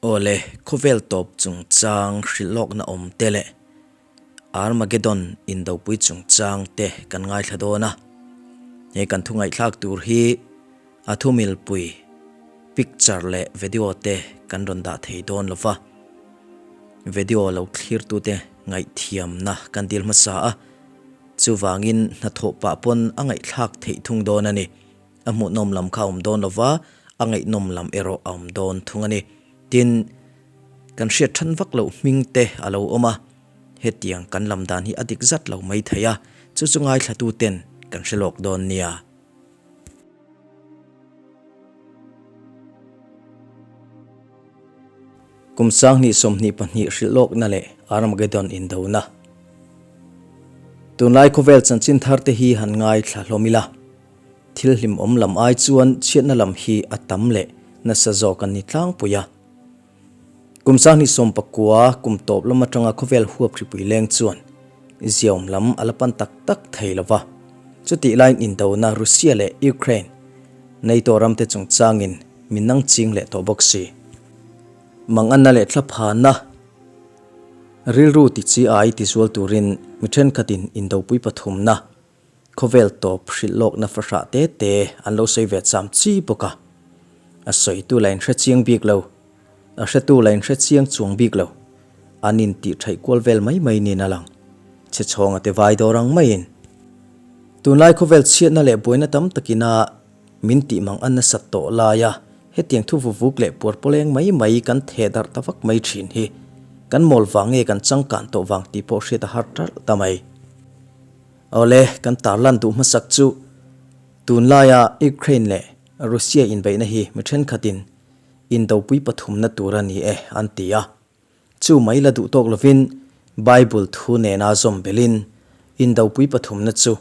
Awle, khawvel tawp chungchang hrilhlawkna awm te leh Armageddon indopui chungchang te kan ngaithla dawn a. He kan thu ngaihthlak tur hi a thumilpui picture leh video te kan rawn dah thei dawn lo va. Video lo thlirtute ngaihthiamna kan dil hmasa a, chuvangin hnathawh pah pawn a ngaihthlak theih thung dawn a ni. A hmuhnawm lam kha a awm dawn lo va, a ngaihnawm lam erawh a awm dawn thung a ni. Tin, kan hriat than vak loh hming te a lo awm a, hetiang kan lam dan hi a dik zat lo mai thei a, chu chu ngaithlatu ten kan hre lawk dawn nia. Kum 2022 hrilh lawkna leh Armageddon indona. Tunlai khawvel chanchin thar te hi han ngaithla hlawm ila. Thil hlimawm lam ai chuan chhiatna lam hi a tam leh nasa zawk an ni tlangpui a. Kum 2019 kum tawp lam atanga khawvel huap hripui leng chuan ziaawm lam a la pan tak tak thei lo va. Chutih laiin indona Russia leh Ukraine, NATO ramte chungchangin min nang ching leh tawh bawk si. Manganna leh thlaphana rilru ti chi ai tizual turin mi thenkhatin indopui pathumna Khawvel tawp hrilh lawkna fahrah te te an lo sawi ve cham chi bawk a. A sawitu la inhre chiang bik lo. A hretu la inhre chiang chuang bik lo. An intih thaih kual vel mai mai niin a lang. Chhe chhawnga te vai dawr ang maiin. Tunlai khawvel chhiatna leh buaina tam takina min tih mang a nasat tawh laia hetiang thu vuvuk leh puarpawleng mai mai kan theh darh ta vak mai thin hi kan mawl vang nge kan changkan tawh vang tih pawh hriat a har ṭalh ta mai. Awle, kan tarlan duh hmasak chu tunlaia Ukraine leh Russia inbeihna hi mi thenkhatin indopui pathumna tur a ni e an ti a. Chu mai la duh tawk lovin Bible thu nena zawm belin indopui pathumna chu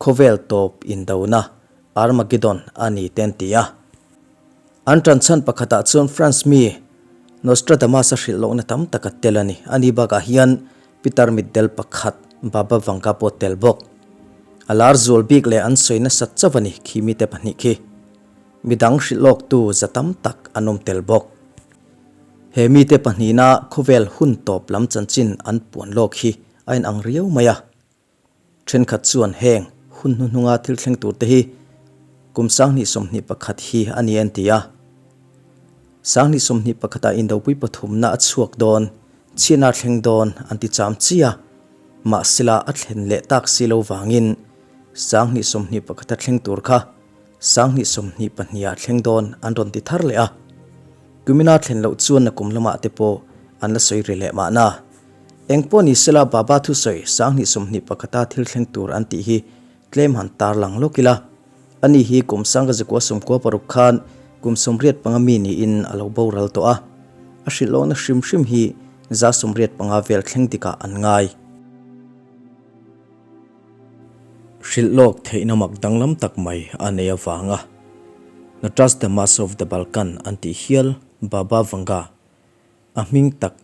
khawvel tawp indona Armageddon a ni te an ti a. An tanchhan pakhatah chuan France mi Nostradamus a hrilh lohna tam tak a tel a ni. Ani bakah hian Pitar mitdel pakhat Baba Vanga pawh tel bawk. A lar zual bik leh an sawi nasat chauh a ni khi mite pahnih khi. Midang hrilh lawktu za tam tak an awm tel bawk. He mite pahnihna khawvel hun tawp lam chanchin an puan lawk hi a inang riau mai a. Thenkhat chuan heng hun hnuhnunga thil thleng turte hi kum 2021 hi a ni an ti a. 2021 ah indopui pathumna a chhuak dawn, chhiatna a thleng dawn an ti cham chi a, mahsela a thlen leh tak si lo vangin 2021 a thleng tur kha 2022 ah thleng dawn an rawn ti thar leh a. Kumina thlen loh chuan nakum lamah te pawh an la sawi ri leh mahna. Engpawh ni sela Baba thusawi 2021 a thil thleng tur an tih hi tlem han tarlang lawk ila. Ani hi kum 1996 khan kum 85 mi niin a lo boral tawh a. A hrilhlawkna hrim hrim hi 85 vel thleng dikah an ngai. Hrilhlawk theihna mak danglam tak mai a nei avanga Nostradamus of the Balkan an tih hial Baba Vanga a hming tak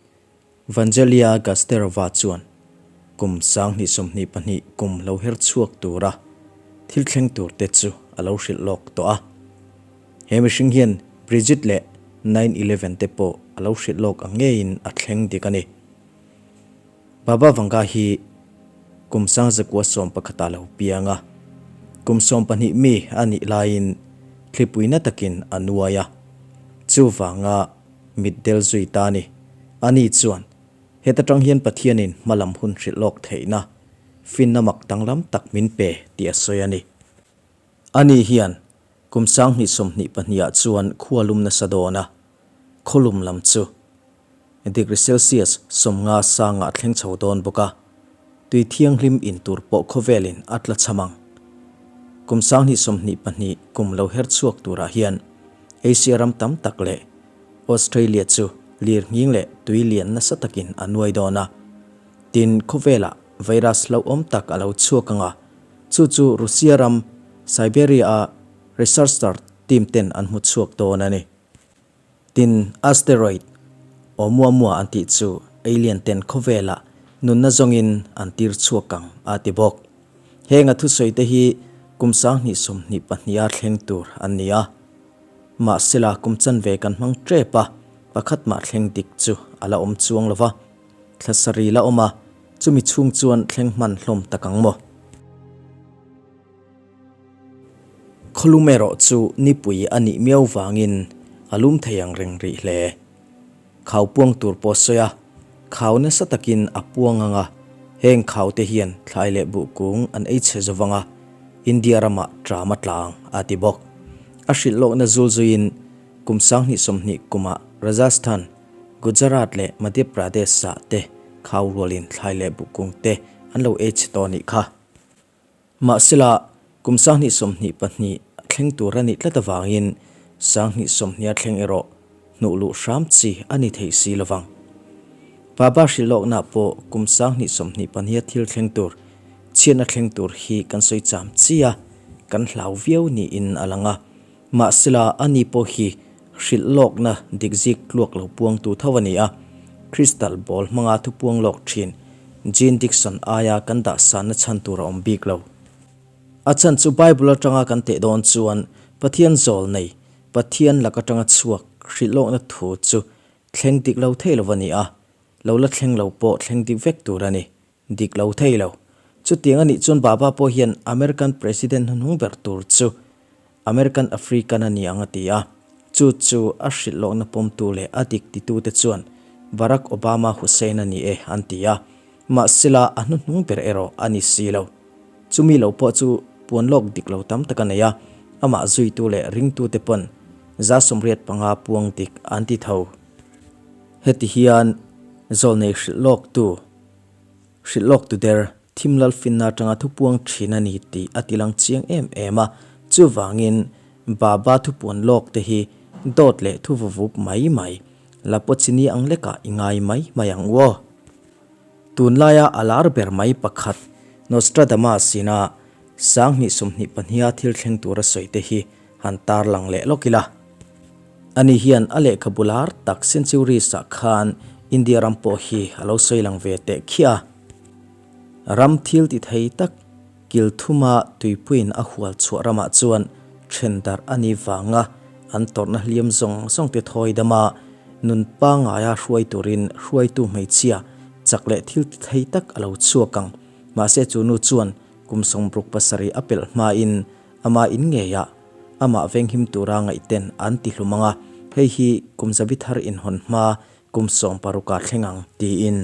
Vangelia Gasterova chuan kum 2022 kum lo her chhuak tura thil thleng turte chu a lo hrilh lawk tawh a. He mihring hian Brigit leh 9/11 te pawh a lo hrilh lawk ang ngeiin a thleng dik a ni. Baba Vanga hi kum 1911 ah lo piang a, kum 12 mi a nih laiin thlipuina takin a nuai a, chuvanga Mitdel zui ta a ni. Ani chuan, Heta tang hian Pathianin hma lam hun hrilh lawk theihna, finna mak danglam tak min pe tih a sawi a ni. Ani hian kum 2022 ah chuan khua lum nasa dawn a, khawlum lam chu degree Celsius 50 sangah thleng chho dawn bawk a, tui thianghlim in tur pawh khawvelin a tla cham ang. Kum 2022 kum lo her chhuak turah hian Asia ram tam tak leh Australia chu lirnghing leh tui lian nasa takin a nuai dawn a. Tin, khawvelah virus hlauhawm tak a lo chhuak ang a, chu chu Russia ram Siberia-a researcher team ten an hmu chhuak dawn a ni. Tin, asteroid Oumuamua an tih chu alien ten khawvelah nunna zawngin an tir chhuak ang a ti bawk. Heng a thusawi te hi kum 2022 a thleng tur an ni a. Mahsela kum chanve kan hmang tep a, Pakhat mah thleng dik chu a la awm chuang lo va, thla sarih la awm a, chumi chhung chuan thleng hman hlawm tak ang maw? Khawlum erawh chu nipui a nih miau vangin a lum thei ang reng rih hle. Khau puang tur pawh sawi a, khau nasa takin a puang ang a, heng khau te hian thlai leh buh kung an ei chhe zo vang a, India ramah ṭam a tlang a ti bawk. A hrilh lawkna zul zuiin kum 2020 kumah Rajasthan, Gujarat leh Madhya Pradesh-ah te khau rualin thlai leh buh kung te an lo ei chhe tawh a nih kha. Mahsela, kum 2022 thleng tur a nih tlat avangin 2020 a thleng erawh hnuh luh hram chi a ni thei si lovang. Baba hrilh lawkna pawh kum 2022 a thil thleng tur, chhiatna thleng tur hi kan sawi cham chi a, kan hlau viau niin a lang a. Mahsela, ani pawh hi hrilh lawkna dik zik tluak lo puangtu tho a ni a, Crystal ball hmanga thupuang lawk thin Jean Dixon aia kan dah sanna chhan tur a awm bik lo. A chhan chu Bible atanga kan teh dawn chuan Pathian zawl nei, Pathian lak atanga chhuak hrilh lawkna thu chu thleng dik lo thei lo a ni a, lo la thleng lo pawh thleng dik vek tur a ni, dik lo thei lo. Chutiang a nih chuan Baba pawh hian American President hnuhnung ber tur chu American African a ni ang a ti a, chu chu a hrilh lawkna pawmtu leh a dik titute chuan Barack Obama Hussein a ni e an ti a, mahsela a hnuhnung ber erawh a ni si lo. Chumi lo pawh chu puan lawk dik lo tam tak a nei a, amah zuitu leh ringtute pawn 85 puang dik an ti tho. Heti hian zawlnei hrilh lawktu. Hrilh lawk tu der, thim lal finna atanga thupuang thin a ni tih a ti lang chiang em em a, chuvangin Baba thupuan lawk te hi dawt leh thu vuvup mai mai, la pawh chini ang lekah i ngai mai mai ang u aw. Tunlaia a lar ber mai pakhat Nostradamus ina 2022 a thil thleng tura sawi te hi han tarlang leh lawk ila. Ani hian a lehkhabu lar tak Centuries-ah khan India ram pawh hi a lo sawi lang ve teh khiah a. Ram thil ti thei tak kil thuma tuipuiin a hual chhuah ramah chuan then darh a ni vanga an tawrhna hliam zawng zawng te thawi dama nun pangaia hruai turin hruaitu hmeichhia chak leh thil ti thei tak a lo chhuak ang. Mahse chu nu chuan kum 67 a pelh hmain Ama in ngeiah amah venghim tura ngaihten an ti hlum ang a, hei hi kum zabi thar inhawn hma kum 16 ah thleng ang, tiin.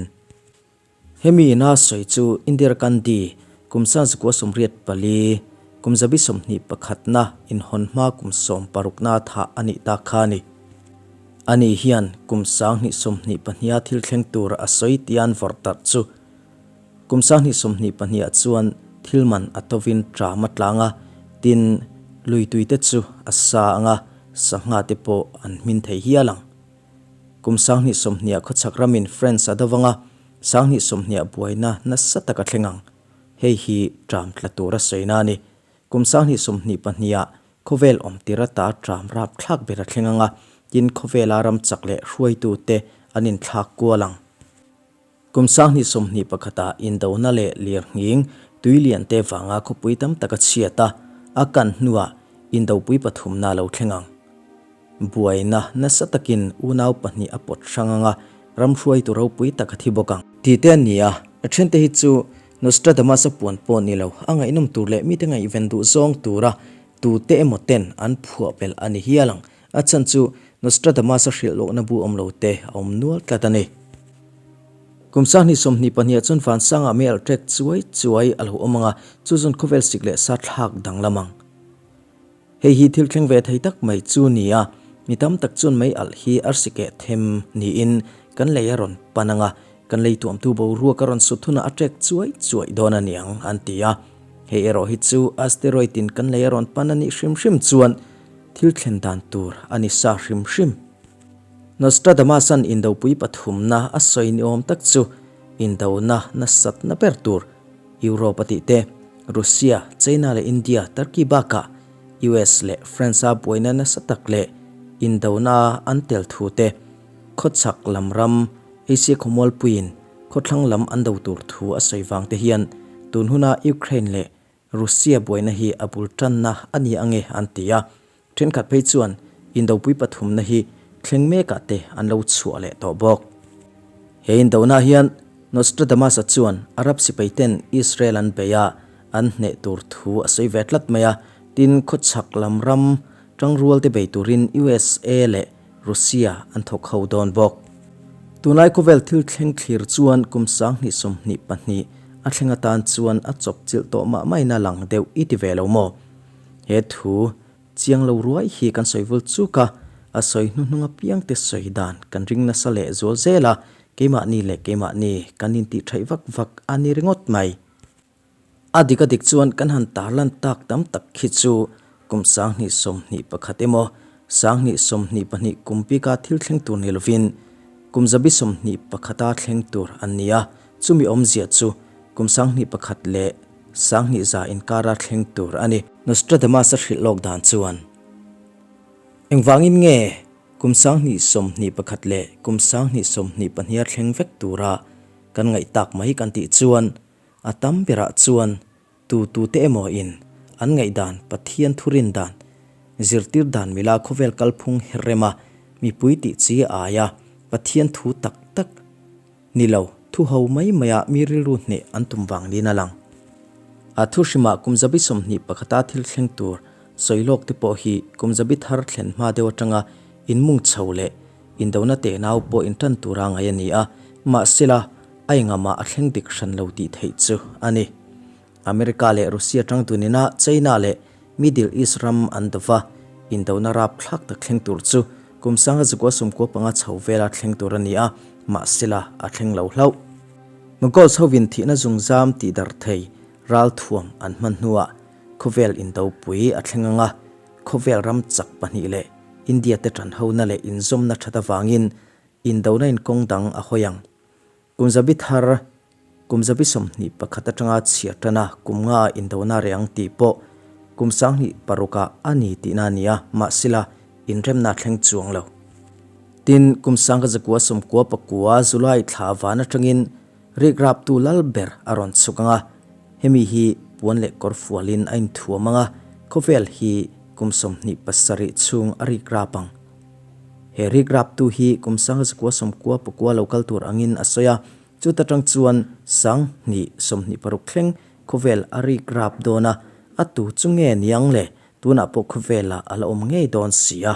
Hemi ina sawi chu Indira Gandhi kum 1984, kum zabi 21 na inhawn hma kum 60 na thah a nih tak kha a ni. Ani hian kum 2022 a thil thleng tur a sawi tian vawrh tarh chu Kum 2022 ah chuan thil man a tovin ṭam a tlang a, tin, lui tuite chu a sa ang a, sangha te pawh an hmin thei hial ang. Kum 2020 ah khawchhak ramin France a do vang a, 2020 ah buaina nasa tak a thleng ang. Hei hi ṭam tla tur a sawina a ni. Kum 2022 ah khawvel awm tir ata ṭam rap thlak ber a thleng ang a, tin, khawvela ram chak leh hruaitute an inthlak kual ang. Kum 2021 ah indona leh lirnghing tui lian te vanga khawpui tam tak a chhiat a, a kan hnuah indopui pathumna a lo thleng ang. Buaina nasa takin unau pahnih a pawt hrang ang a, ram hruaitu ropui tak a thi bawk ang. Tih te an ni a, a thente hi chu Nostradamus a puan pawh ni lo, a ngaihnawm tur leh mite ngaihven duh zawng tura tute emaw ten an phuah belh a ni hial ang. A chhan chu Nostradamus a hrilh lohna bu awm lo te a awm nual tlat a ni. Kum 2022 ah chuan vansangah mei alh ṭek chuai chuai a lo awm ang a, chu zawn khawvel sik leh sa thlak danglam ang. Hei hi thil thleng ve thei tak mai chu ni a, mi tam tak chuan mei alh hi arsi keh them niin kan lei a rawn pan ang a, kan lei tuamtu boruak a rawn sut hunah a ṭek chuai chuai dawn a niang an ti a. Hei erawh hi chu asteroid in kan lei a rawn pan a nih hrim hrim chuan thil thlen dan tur a ni sa hrim hrim. Nostradamus-a'n indopui pathumna a sawi ni awm tak chu indona nasatna ber tur Europe a tih te, Russia, China leh India, Turkey bakah US leh France-a buaina nasa tak leh indona an tel thu te, khawchhak lam ram Asia khawmualpuiin khawthlang lam an do tur thu a sawi vang te hian tun huna Ukraine leh Russia buaina hi a bul tanna a ni ange an ti a. Thenkhat phei chuan indopui pathumna hi thleng mekah te an lo chhuah leh tawh bawk. He indona hian Nostradamus-a chuan Arab sipaiten Israel an bei a, an hneh tur thu a sawi ve tlat mai a, tin khawchhak lam ram tangrualte bei turin USA leh Russia an thawk ho dawn bawk. Tunlai khawvel thil thleng thlir chuan kum 2022 a thleng atan chuan a chawp chilh tawh mah maina lang deuh i ti ve lo maw? He thu Chiang lo ruai hi kan sawi vul chuk a, a sawi hnuhnung apiangte sawi dan kan ring nasa leh zual zel a, keimahni leh keimahni kan intih theih vak vak a ni ringawt mai. A dik a dik chuan kan han tarlan tak tam tak khi chu kum 2021 emaw 2022 kum bika thil thleng tur ni lovin kum 21 a thleng tur an ni a, chumi awmzia chu kum 2001 leh 2000 inkara thleng tur a ni. Nostradamus-a hrilh lawk dan chuan, Engvangin nge kum 2021 leh kum 2022 a thleng vek tura kan ngaih tak mai kan tih chuan a tam berah chuan tu tute emaw in an ngaihdan Pathian thurin dan zirtir dan mila khawvel kalphung her rema mipui tih chi aia Pathian thu tak tak Ni lo, thu ho mai maia mi rilru hneh an tum vang niin a lang. A thu hrimah kum 21 a thil thleng tur sawi lawk te pawh hi kum zabi thar thlen hma deuh atanga inmung chho leh indona tehnau pawh intan tura ngaih a ni a, mahsela a engamah a thleng dik hran lo tih theih chu a ni. America leh Russia tang dunina China leh Middle East ram an do va, indona rapthlak tak thleng tur chu kum 1995 chho vela thleng tur a ni a, mahsela a thleng lo hlauh. Mongols hovin thihna zungzam tih darh thei ralthuam an hman hnuah khawvel indopui a thleng ang a, khawvel ram chak pahnih leh India te tanhona leh inzawmna that avangin indona in kawng dang a hawi ang. Kum zabi thar, kum zabi 21 atanga chhiar tana kum nga indona reh ang tih pawh kum 2006 ah a ni tihna a ni a, mahsela inremna a thleng chuang lo. Tin, kum 1999 July thla van atangin rikraptu lal ber a rawn chhuk ang a, hemi hi puan leh kawr fualin a inthuam ang a, khawvel hi kum 27 chhung a rikrap ang. He rikraptu hi kum 1999 lo kal tur angin a sawi a, chuta tang chuan 2026 thleng khawvel a rikrap dawn a, a tu chu nge niang le, tunah pawh khawvelah a la awm ngei dawn si a.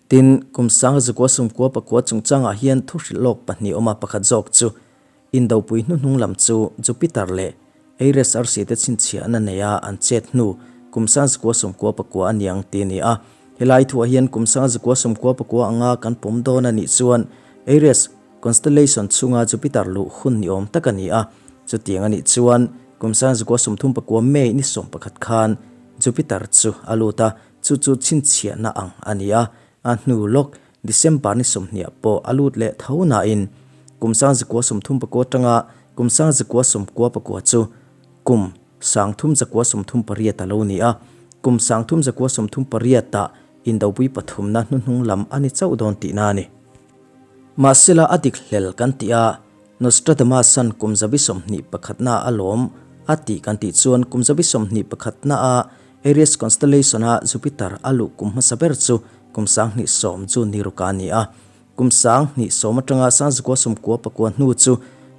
Tin, kum 1999 chungchangah hian thu hrilh lawk pahnih awm a, pakhat zawk chu Indopui hnuhnung lam chu Jupiter leh Eris arsi te chhinchhiahna neia an chet hnu kum 1999 a niang ti a ni a. Helai thuah hian kum 1999 anga kan pawm dawn a nih chuan Aries constellation chhunga Jupiter luh hun ni awm tak a ni a. Chutiang a nih chuan kum 1939 May ni 11 khan Jupiter chu a lut a, chu chu chhinchhiahna ang a ni a. A hnu lawk December ni 20 pawh a lut leh tho nain kum 1939 atanga kum 1999 chu kum 1938 a lo ni a, kum 1938 ah Indopui pathumna hnuhnung lam a ni chauh dawn tihna a ni. Mahsela a dik hlel kan tih a, Nostradamus-a'n kum 21 na a lawm a tih kan tih chuan kum 21 na a Aries constellation-a Jupiter a luh kum hmasa ber chu kum 2010 June ni ruka a ni a. Kum 2010 atanga 1999 hnu chu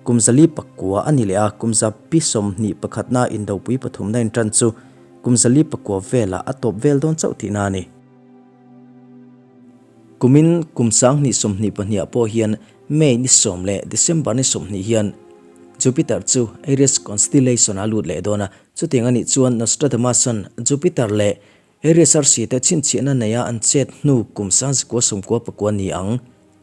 kum 409 a ni leh a, kum 21 na Indopui pathumna intan chu kum 409 velah a tawp vel dawn chauh tihna a ni. Kumin kum 2022 ah pawh hian May ni 10 leh December ni 20 hian Jupiter chu Aries constellation-ah a lut leh dawn a, Chutiang a nih chuan Nostradamus-a'n Jupiter leh Aries arsi te chhinchhiahna neia an chet hnu kum 1999 ni ang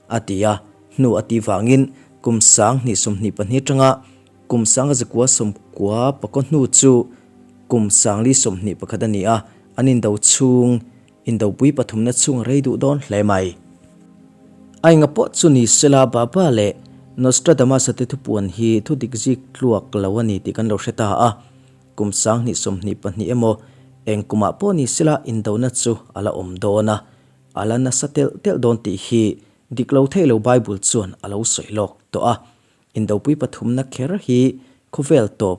a ti a, hnu a tih vangin kum 2022 atanga kum 1999 hnu chu kum 2021 a ni a, an indo chhung Indopui pathumna chhung a rei duh dawn hle mai. A enga pawh chu ni sela Baba leh Nostradamus-a te thupuan hi thu dik zik tluak lo a ni tih kan lo hre ta a. Kum 2022 emaw eng kumah pawh ni sela indona chu a la awm dawn a, a la nasa telh telh dawn tih hi dik lo thei lo Bible chuan a lo sawi lawk tawh a. Indopui pathumna kher hi khawvel tawp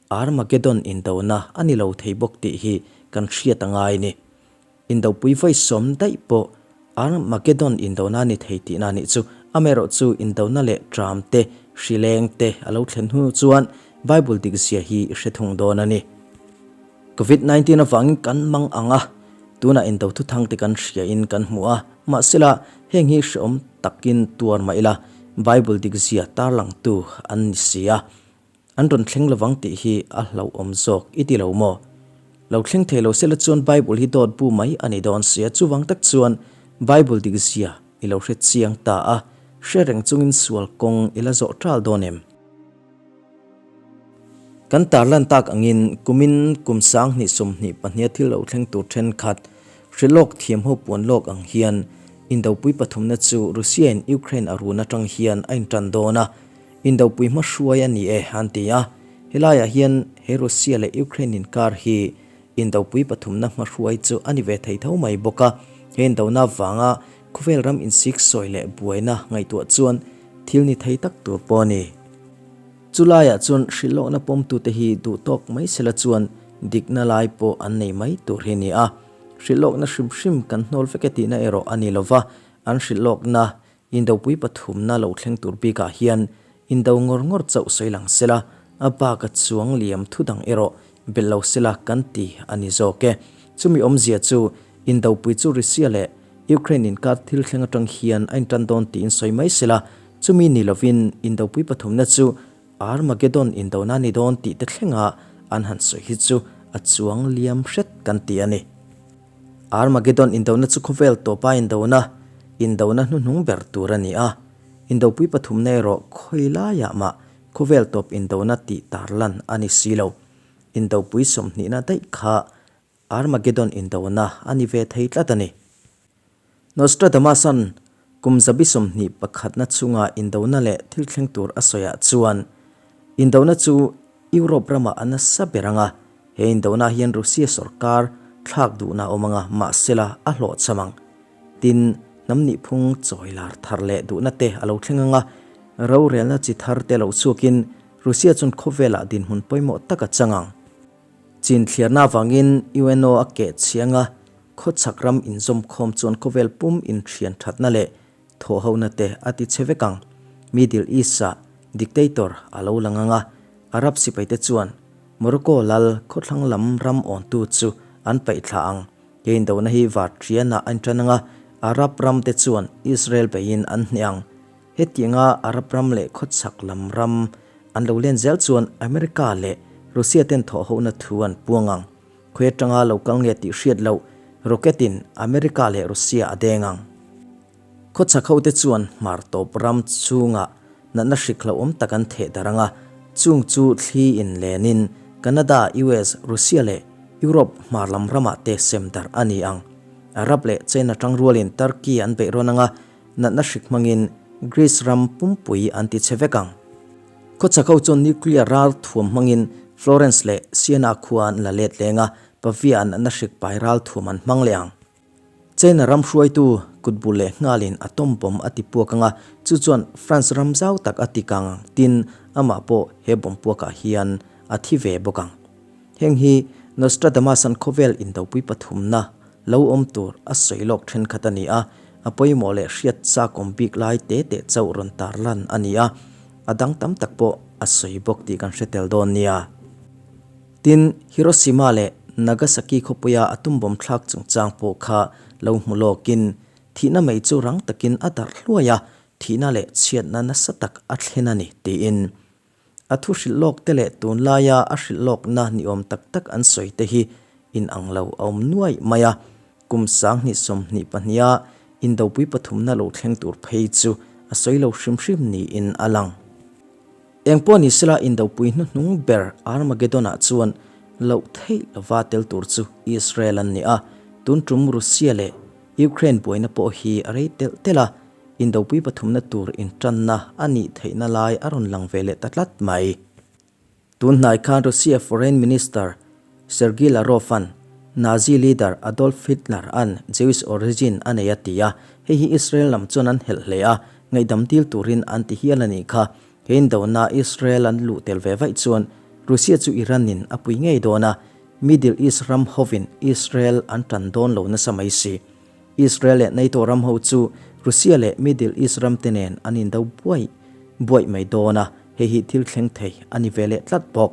Armageddon indona a ni lo thei bawk tih hi kan hriat a ngai ni. Indopui vawi sawm daih pawh Armageddon indona ni thei tihna a nih chu. Amaherawhchu indona leh ṭam te, hri leng te a lo thlen hnu chuan Bible dikzia hi i hre thung dawn a ni. Covid 19 avangin kan mang ang a, tunah indo thuthang te kan hriain kan hmu a, mahsela heng hi hreawm takin tuar mah ila Bible dikzia tarlangtu an ni si a. An rawn thleng lovang tih hi a hlauhawm zawk i ti lo maw? Lo thleng thei lo sela chuan Bible hi dawt bu mai a ni dawn sia, chuvang tak chuan Bible dik zia i lo hre chiang ta a, hre reng chungin sual kawng i la zawh ṭal dawn em? Kan tarlan tak angin kumin kum 2022 a thil lo thleng tur ṭhenkhat hrilawk thiam ho puan lawk ang hian Indopui pathumna chu Russia-in Ukraine a run aṭang hian a inṭan dawn a, Indopui hmahruai a ni e, an ti a. Helaiah hian he Russia leh Ukraine inkar hi Indopui pathumna hmahruai chu a ni ve thei tho mai bawk a. He indona vanga khawvel ram insiksawi leh buaina ngaihtuah chuan thil ni thei tak tur pawh a ni. Chulaiah chuan hrilhlawkna pawmtute hi duh tawk mai sela chuan dikna lai pawh an nei mai tur hi a ni a. Hrilhlawkna hrim hrim kan hnawl vek e tihna erawh a ni lova, an hrilhlawkna Indopui pathumna lo thleng tur bikah hian indo ngawr ngawr chauh sawi lang sela, a bak a chuang liam thu dang erawh belh lo sela kan ti a ni zawk e. Chumi awmzia chu Indopui chu Russia leh Ukraine inkar thil thleng atang hian a intan dawn tiin sawi mai sela, chumi ni lovin Indopui pathumna chu Armageddon indona ni dawn tih te thlenga an han sawi hi chu a chuang liam hret kan ti a ni. Armageddon indona chu khawvel tawpa indona, indona hnuhnung ber tur a ni a. Indopui pathumna erawh khawi laiah mah khawvel tawp indona tih tarlan a ni si lo. Indopui sawmhnihna daih kha Armageddon indona a ni ve thei tlat a ni. Nostradamus-a'n kum zabi 21 na chhunga indona leh thil thleng tur a sawiah chuan indona chu Europe ramah a nasa ber ang a, he indona hian Russia sorkar thlak duhna a awm ang a, mahsela a hlawhchham ang. Tin, hnam nihphung chawi lar thar leh duhna te a lo thleng ang a, rorelna chi thar te lo chhuakin Russia chuan khawvelah dinhmun pawimawh tak a chang ang. Chin thliarna avangin UNO a keh chhiang a, khawchhak ram inzawmkhawm chuan khawvel pum inthian thatna leh thawhhona te a ti chhe vek ang. Middle East-ah dictator a lo lang ang a, Arab sipaite chuan Morocco lal khawthlang lam ram awntu chu an paih thla ang. He indona hi Vartrian-ah a intan ang a, Arab ramte chuan Israel beiin an hneh ang. Hetianga Arab ram leh khawchhak lam ram an lo len zel chuan America leh Russia ten thawhhohna thu an puang ang. Khawi atanga lo kal nge tih hriat loh rocket in America leh Russia a deng ang. Khawchhak ho te chuan hmar tawp ram chhungah natna hrik hlauhawm tak an theh darh ang a, chung chu thli in len in Canada, US, Russia leh Europe hmar lam ramah te sem darh a ni ang. Arab leh China tangrualin Turkey an beih rawn ang a, Natna hrik hmangin Greece ram pumpui an ti chhe vek ang. Khawchhak ho chuan nuclear ral thuam hmangin Florence leh Siena khua an la let leng a, Pavia-ah natna hrik pai ral thuam an hmang leh ang. China ram hruaitu kut bul leh nghalin atom bomb a ti puak ang a, chu chuan France ram zau tak a ti kang ang, tin amah pawh he bomb puakah hian a thi ve bawk ang. Heng hi Nostradamus-a'n khawvel indopui pathumna lo awm tur a sawi lawk thenkhat a ni a, a pawimawh leh hriat chak awm bik lai te teh chauh rawn tarlan a ni a, a dang tam tak pawh a sawi bawk tih kan hre tel dawn nia. Tin, Hiroshima leh Nagasaki khawpuia a tum bawm thlak chungchang pawh kha lo hmu lawkin thihna mai chu rang takin a darh hluai a, thihna leh chhiatna nasa tak a thlen a ni tiin A thu hrilh lawk te leh tunlaia a hrilh lawkna ni awm tak tak an sawi te hi inang lo a awm nuai mai a. Kum 2022 a Indopui pathumna lo thleng tur phei chu a sawi lo hrim hrim niin a lang. Eng pawh ni sela Indopui hnuhnung ber Armageddon-ah chuan loh theih lova tel tur chu Israel an ni a, tun tum Russia leh Ukraine buaina pawh hi a rei telh telh a, Indopui pathumna tur intanna a nih theihna lai a rawn lang ve leh ta tlat mai. Tun hnai khan Russia Foreign Minister Sergei Lavrov-a'n Nazi leader Adolf Hitler-a'n Jewish origin a nei a ti a, hei hi Israel lam chuan an helh hle a, ngaihdam dil turin an ti hial a nih kha. He indona Israel an luh tel ve vaih chuan Russia chu Iran-in a pui ngei dawn a, Middle East ram hovin Israel an tan dawn lo nasa mai si. Israel leh NATO ram ho chu Russia leh Middle East ram te nen an indo buaih buaih mai dawn a, hei hi thil thleng thei a ni ve leh tlat bawk.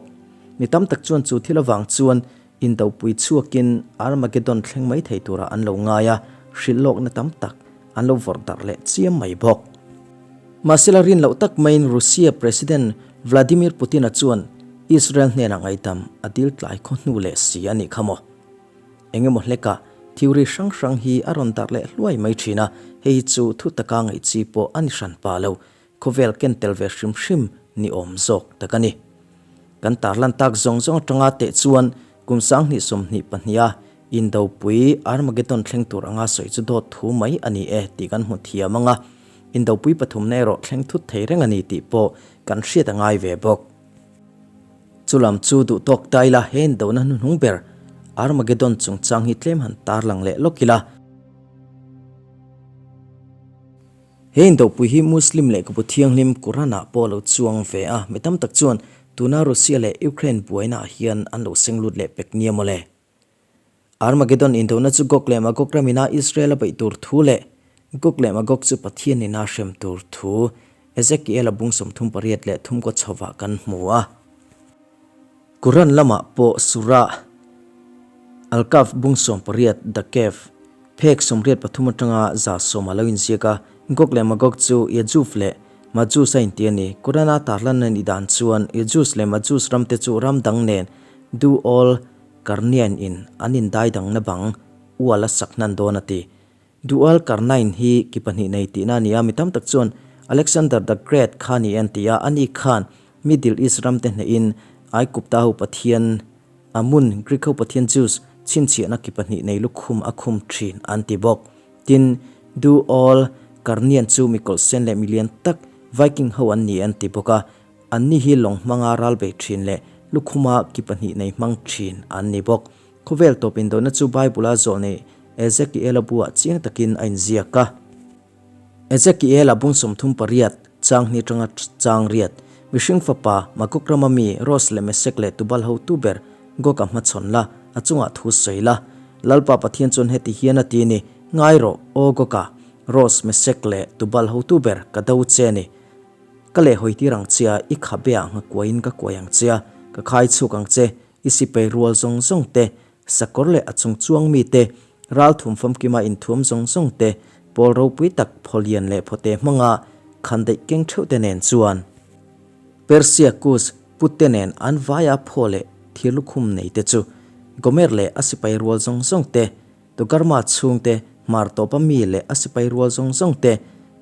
Mi tam tak chuan chu thil avang chuan indopui chhuakin Armageddon thleng mai thei turah an lo ngai a, hrilh lawkna tam tak an lo vawrh darh leh chiam mai bawk. Mahsela rin loh tak maiin Russia President Vladimir Putin-a chuan Israel hnenah ngaihdam a dil tlai khaw hnu leh si a nih kha maw? Eng emaw hlekah theory hrang hrang hi a rawn darh leh hluai mai thin a, hei hi chu thu taka ngaih chi pawh a ni hran pah lo, khawvel ken tel ve hrim hrim ni awm zawk tak a ni. Kan tarlan tak zawng zawng atanga teh chuan kum 2022 a Indopui Armageddon thleng tur anga sawi chu dawt thu mai a ni e tih kan hmu thiam ang a, Indopui pathumna erawh thleng thut thei reng a ni tih pawh kan hriat a ngai ve bawk. Chulam chu duh tawk ta ila he indona hnuhnung ber Armageddon chungchang hi tlem han tarlang leh lawk ila. He indopui hi Muslim lehkhabu thianghlim Quran-ah pawh a lo chuang ve a, mi tam tak chuan tuna Russia leh Ukraine buainaah hian an lo seng lut leh pek nia mawle. Armageddon indona chu Gog leh Magog ram ina Israel a beih tur thu leh Gog leh Magog chu Pathian ina hrem tur thu Ezekiel-a bung 38 kaw chhovah kan hmu a. Quran lamah pawh Surah Al-Kahf bung 18, The Cave, phek 83 atanga 110 a lo inziak a, Gog leh Magog chu Yajuj leh Majuj a inti a ni. Quran-a tarlan a nih dan chuan Yajuj leh Majuj ramte chu ram dang nen Do all Karnian in an indai dangna bang ual a sak hnan dawn a ti. Dual Karnain hi ki pahnih nei tihna a ni a, mi tam tak chuan Alexander the Great kha ni an ti a, ani khan Middle East ramte hnehin Aigupta ho pathian Amun, Greek ho pathian Zeus chhinchhiahna ki pahnih nei lukhum a khum thin an ti bawk. Tin, Dual Karnian chu mi kawlhsen leh mi lian tak Viking ho an ni an ti bawk a, Anni hi lawng hmanga ral bei thin leh lukhuma ki pahnih nei hmang thin an ni bawk. Khawvel tawp indawhna chu Bible-a zawh nei Ezekiel-a buah chiang takin a inziak a. Ezekiel-a bung 38, chang hnih atanga chang riat, Mihring fapa, Magog rama mi, Ros leh Mesek leh Tubal hotu ber, Gog-a hmachhawn la, a chungah thu sawi la. Lalpa Pathian chuan heti hian a ti ni, Ngai rawh, aw Gog-a, Ros, Mesek leh Tubal hotu ber, ka do che a ni. Ka leh hawi tir ang che a, i khabe ah nghakuaiin ka kuai ang che a, ka khai chhuk ang che, i sipai rual zawng zawng te, sakawr leh a chung chuang mi te, ral thum famkima inthuam zawng zawng te, pawl ropui tak phawlian leh phawte hmanga khan daih keng theuh te nen chuan Persia Kus put te nen an vaia phaw leh thir lukhum nei te chu Gomer leh a sipai rual zawng zawng te, Togarma chhungte, hmar tawpa mi leh a sipai rual zawng zawng te,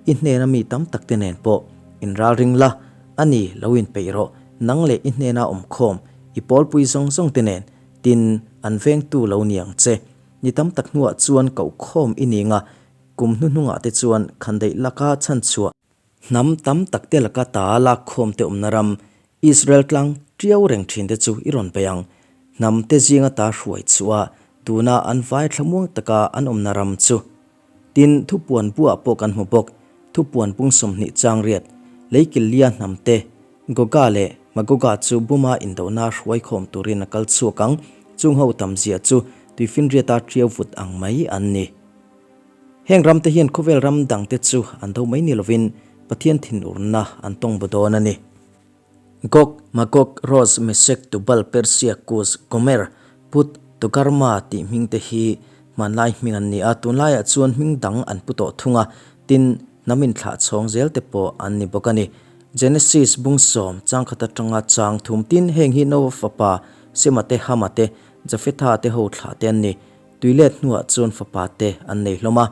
i hnena mi tam tak te nen pawh inralring la, a ni, lo inpeih rawh, nang leh i hnena awmkhawm, i pawlpui zawng zawng te nen, tin, an vengtu lo ni ang che. Ni tam tak hnuah chuan kohkhawm i ning a, kum hnuhnungah te chuan khandaih laka chhanchhuah. Hnam tam tak te laka ta lakkhawm te awmna ram, Israel tlang tiau reng thin te chu i rawn bei ang. Hnam te zinga ta hruai chhuah a, tuna an vai thlamuang taka an awmna ram chu. Tin, thupuan buah pawh kan hmu bawk, thupuan pung 20 chang riat, Leikillia hnam te, Goga leh Magoga chu Buma indona hruaikhawm turin a kal chhuak ang, chung ho tamzia chu tuifinriata tiau vut ang mai an ni. Heng ramte hian khawvel ram dangte chu an do mai ni lovin Pathian thinurna an tawng bu dawn a ni. Gog, Magog, Ros, Mesek, Tubal, Persia, Kus, Gomer, Put, Togarma tih hmingte hi hmanlai hming an ni a, tunlaiah chuan hming dang an pu tawh thung a, tin, hnam inthlah chhawng zel te pawh an ni bawk a ni. Genesis bung sawm, changkhat atanga chang thum tin heng hi Noah fapa Sema te, Hama te, Jafetha te ho thlah te an ni. Tuilet hnuah chuan fapa te an nei hlawm a,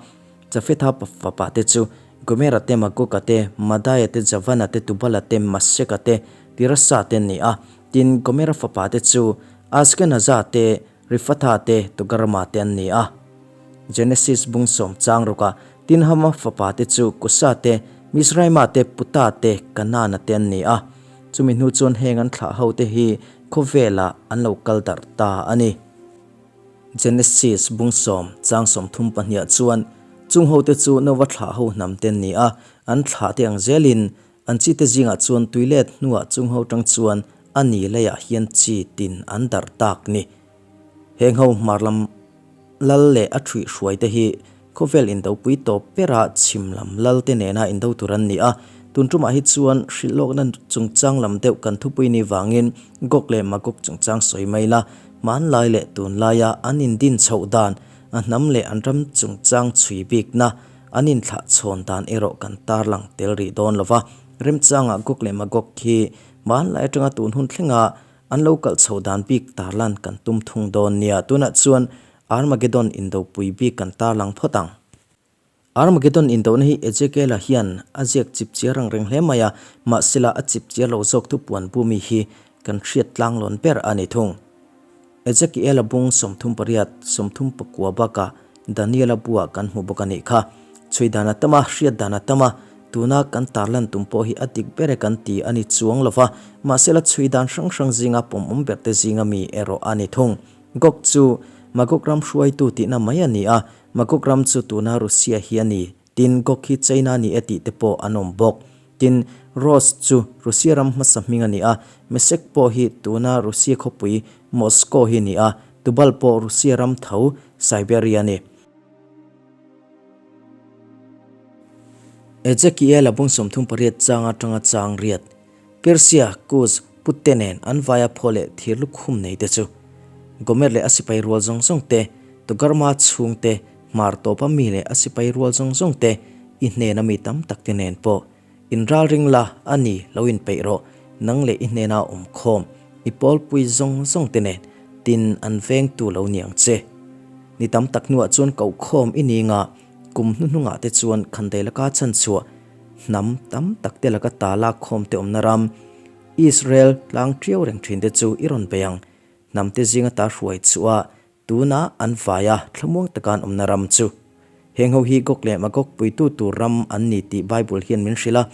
Jafetha fapa te chu Gomera te, Magoga te, Madaia te, Javana te, Tubala te, Maseka te, Tirasa te an ni a. Tin, Gomera fapa te chu Askenaza te, Rifatha te, Togarma te an ni a. Genesis bung sawm chang rukah Tin Hama fapa te chu Kusa te, Mizraima te, Puta te, Kanaana te an ni a. Chumi hnu chuan heng an thlah ho te hi khawvelah an lo kal darh ta a ni. Genesis bung sawm chang 30 pahniah chuan chung hote chu Nova thlah ho hnam te an ni a, an thlah te ang zelin an chi te zingah chuan tuilet hnuah chung ho tang chuan a ni leiah hian chi tin an darh tak ni. Heng ho hmar lam lal leh a thuih hruai te hi Khawvel indopui tawp bera chhim lam lalte nena indo tur an ni a. Tun tumah hi chuan hrilhlawkna chungchang lam deuh kan thupui ni vangin Gog leh Magog chungchang sawi mai la, hmanlai leh tunlaia an indin chhoh dan, a hnam leh an ram chungchang chhui bikna, an inthlah chhawn dan erawh kan tarlang tel rih dawn lo va. Remchangah Gog leh Magog hi hmanlai atanga tun hun thlenga an lo kalh chhoh dan bik tarlan kan tum thung dawn nia. Tunah chuan Armageddon indopui bik kan tarlang phawt ang. Armageddon indohna hi Ezekiela hian a ziak chip chiar ang reng hle mai a, mahsela a chip chiar lo zawk thupuan bumi hi kan hriat tlanglawn ber a ni thung. Ezekiela bung 38, 34 bakah Daniela buah kan hmu bawk a nih kha. Chhui dan a tam a, hriat dan a tam a, tuna kan tarlan tum pawh hi a dik ber e kan ti a ni chuang lo va, mahsela chhui dan hrang hrang zinga pawmawm berte zinga mi erawh a ni thung. Gog chu Magog ram hruaitu tihna mai a ni a, Magog ram chu tuna Russia hi a ni, tin Gog hi China ni e tih te pawh an awm bawk. Tin, Ros chu Russia ram hmasa hming a ni a, Mesek pawh hi tuna Russia khawpui Moscow hi ni a, Tubal pawh Russia ram tho Siberia a ni. Ezekiel a bung 38 chang atanga chang riat. Persia, Kus, Putte nen an vaia phaw leh thir lukhum nei te chu Gomer leh a sipai rual zawng zawng te, Togarma chhung te, Hmar tawpa mi leh a sipai rual zawng zawng te, i hnena mi tam tak te nen pawh inral ring la, a ni, lo inpeih rawh, nang leh i hnena awm khawm, i pawlpui zawng zawng te nen, tin an vengtu lo ni ang che. Ni tam tak hnuah chuan kohkhawm i ni nga, kum hnuhnungah te chuan khandei laka chhanchhuah, Hnam tam tak te laka ta lak khawm te awmna ram, Israel tlang ṭiau reng ṭhin te chu i rawn bei ang. Hnam te zinga ta hruai chhuah a, tuna an vai a, thlamuang taka an awmna ram chu. Heng ho hi Gog leh Magog puitu tur ram an ni tih Bible hian min hrilh a,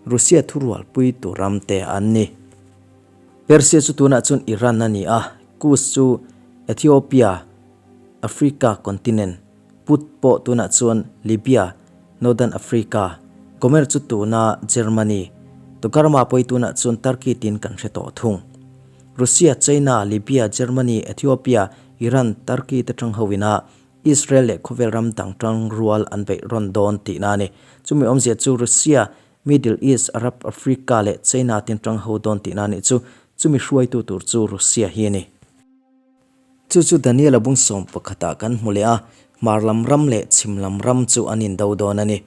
Russia thurual puitu ram te an ni. Persia chu tunah chuan Iran a ni a, Kus chu Ethiopia, Africa continent, Put pawh tunah chuan Libya, Northern Africa, Gomer chu tuna Germany, Togarma pawh hi tunah chuan Turkey tiin kan hre tawh thung. Russia, China, Libya, Germany, Ethiopia, Iran, Turkey te tang ho ina Israel leh khawvel ram dang tang rual an beih rawn dawn tihna a ni. Chumi awmzia chu Russia, Middle East, Arab, Africa leh China tin tang ho dawn tihna a nih chu. Chumi hruaitu tur chu Russia hi a ni. Chu chu Daniela bung sawm pakhatah kan hmu leh a, hmar lam ram leh chhim lam ram chu an indo dawn a ni.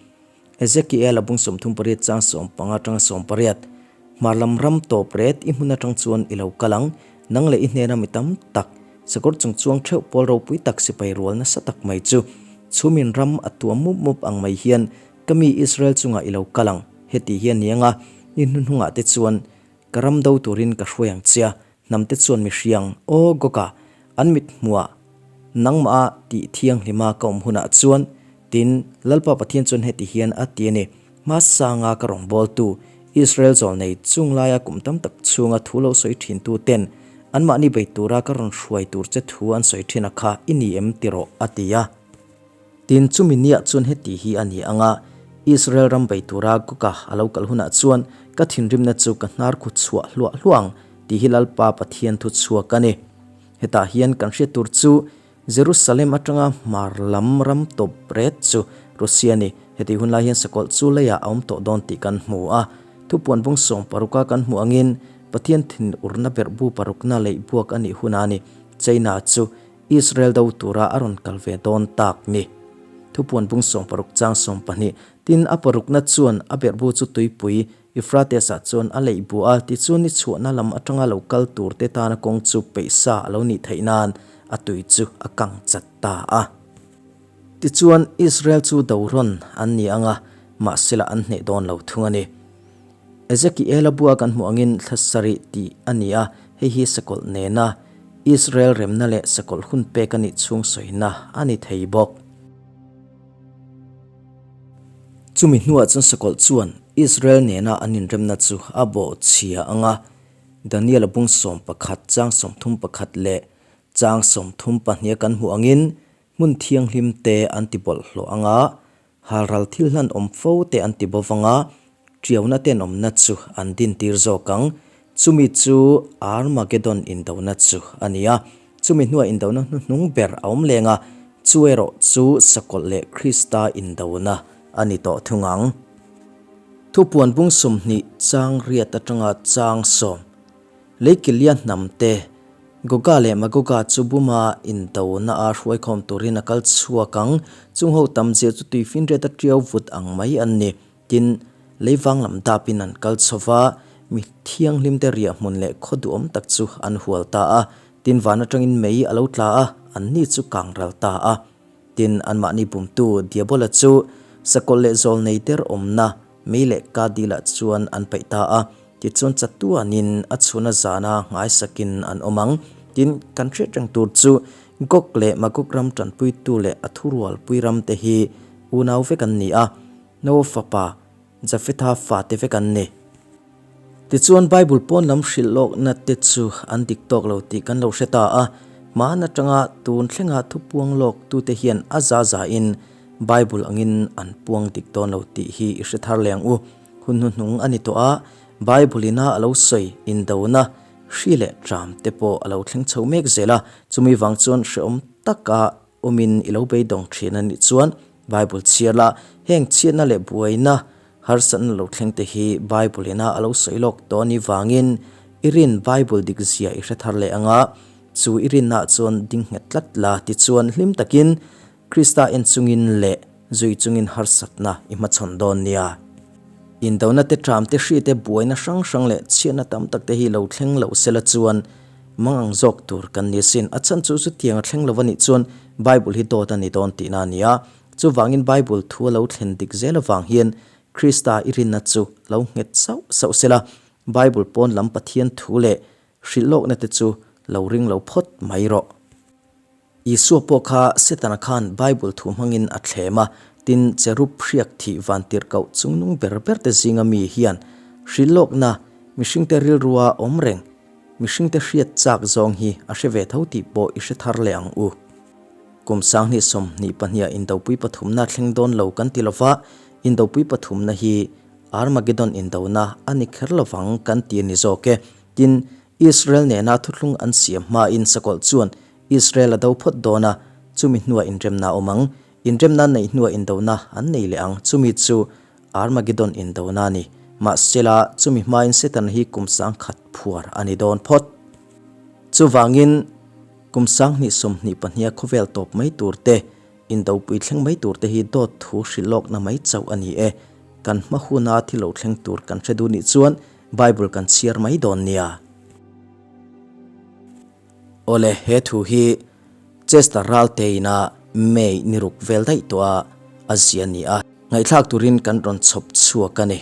Ezekiela bung 38 chang 15 atanga 18, Hmar lam ram tawp ret i hmun atang chuan i lo kal ang, nang leh i hnena mi tam tak, sakawr chung chuang theuh pawl ropui tak sipai rual nasa tak mai chu, chhumin ram a tuam mup mup ang mai hian ka mi Israel chungah i lo kal ang, heti hi a ni ang a, ni hnuhnungah te chuan ka ram do turin ka hruai ang che a, Hnamte chuan mihriang, Aw Goga, an mit hmuah nangmah a tih thianghlima ka awm hunah chuan, tin, Lalpa Pathian chuan heti hian a ti a ni, Hmasanga ka rawngbawltu, Israel zawlnei chung laia kum tam tak chhunga thu lo sawi thintu ten anmahni bei tura ka rawn hruai tur che thu an sawi thin a kha i ni em ti rawh, a ti a. Tin, chumi niah chuan heti hi a ni ang a, Israel ram bei tura Goga a lo kal hunah chuan ka thinrimna chu ka hnar khu chhuah hluah hluah ang tih hi Lalpa Pathian thu chhuak a ni. Hetah hian kan hriat tur chu Jerusalem atanga hmar lam ram tawp ret chu Russia a ni. Hetih hun lai hian sakawlh chu leiah a awm tawh dawn tih kan hmu a. Thupuan bung 16 a kan hmuh angin Pathian thinurna berhbu parukna leih buak a nih hunah a ni. China chu Israel do tura a rawn kal ve dawn tak ni. Thupuan bung 16 chang 12, Tin, a parukna chuan a berhbu chu tuipui Euphrates-ah chuan a leih buah a, tichuan ni chhuahna lam atanga lo kal turte tana kawng chu peihsa a lo nih theih nan a tui chu a kang chat ta a. Tichuan, Israel chu do rawn an ni ang a, mahsela an hneh dawn lo thung a ni. Ezekiela bua kan hmuh angin thla sarih tih a ni a, hei hi sakawlh nena Israel remna leh sakawlh hun pek a nih chhung sawina a ni thei bawk. Chumi hnuah chuan sakawlh chuan Israel nena an inremna chu a bawh chhia ang a, Daniela bung 11 chang 31 leh chang 32 kan hmuh angin hmun thianghlim te an ti bawlhhlawh ang a, Halral thil hlan awm fo te an ti bo vang a, ṭiauna tenawmna chu an dintir zawk ang. Chumi chu Armageddon indona chu a ni a. Chumi hnuah indona hnuhnung ber a awm leng a, Chu erawh chu Sakawlh leh Krista indona a ni tawh thung ang. Thupuan bung 20 chang riat atanga chang sawm Leikilia hnam te, Goga leh Magoga chu buma indona a hruaikhawm turin a kal chhuak ang. Chung ho tam zia chu tuifinriat a tiau vut ang mai an ni. Tin, leivang lam dapin an kal chho va, mi thianghlimte riah hmun leh khaw duhawm tak chu an hual ta a. Tin, van atangin mei a lo tla a, anni chu kang ral ta a. Tin, anmahni bumtu Diabola chu sakawlh leh zawl nei der awmna mei leh ka dilah chuan an paih ta a. Tichuan chatuanin a chhuna zana nghaisakin an awm ang. Tin, kan hriat reng tur chu Gog leh Magog ram tanpuitu leh a thurualpui ramte hi unau vek an ni a. Noa fapa, Jafetha fate vek an ni. Tichuan Bible pawn lam hrilh lawkna te chu an dik tawk lo tih kan lo hre ta a, hmaan atanga tun thlenga thupuang lawk tute hian a za za in Bible angin an puang dik dawn lo tih hi i hre thar leh ang u. Hun hnuhnung a ni tawh a, Bible ina a lo sawi indona, hri leh tram te pawh a lo thleng chho mek zel a, chumi vang chuan hrehawm taka Awmin i lo beidawng thin a nih chuan Bible chhiar la, heng chhiatna leh buaina harsatna lo thleng te hi Bible ina a lo sawi lawk tawh a nih vangin i rin Bible dik zia i hre thar leh ang a, chu i rinna ah chuan ding nghet tlat la tichuan hlim takin Krista en chungin leh zui chungin harsatna i hmachhawn dawn nia. Indona te tram te hri te buaina hrang hrang leh chhiatna tam tak te hi lo thleng loh sela chuan Mang ang zawk tur kan ni asin. A chhan chu chutiang a thleng lo a nih chuan Bible hi dawt a ni dawn tihna a ni a. Chuvangin Bible thu a lo thlen dik zel avang hian Krista i rinna chu lo nghet sauh sauh sela, Bible pawn lam Pathian thu leh hrilh lawkna te chu lo ring lo phawt mai rawh. Isua pawh kha Setana khan Bible thu hmangin a thlem a, tin cherub hriak thih vantirhkoh chungnung ber ber te zinga mi hian hrilh lawkna mihringte rilrua awm reng Mihringte hriat chak zawng hi a hre ve tho tih pawh i hre thar leh ang u. Kum 2022 ah Indopui pathumna thleng dawn lo kan ti lova, Indopui pathumna hi Armageddon indona a ni kher lovang kan ti a ni zawk e. Tin, Israel nena thuthlung an siam hmain sakawlh chuan Israel a do phawt dawn a, chumi hnuah inremna a awm ang. Inremna neih hnuah indona an nei leh ang, chumi chu Armageddon indona a ni. Mahsela, chumi hmain Satan hi kum 10,000 phuar a ni dawn phawt. Chuvangin, kum 2022 a khawvel tawp mai tur te, indopui thleng mai tur te hi dawt thu hrilh lawkna mai chauh a ni e. Kan hma huna thil lo thleng tur kan hre duh nih chuan Bible kan chhiar mai dawn nia. Awle, he thu hi Chester Raltein-a May ni ruk vel daih tawh a a zia ni a. Ngaihthlak turin kan rawn chhawp chhuak a ni.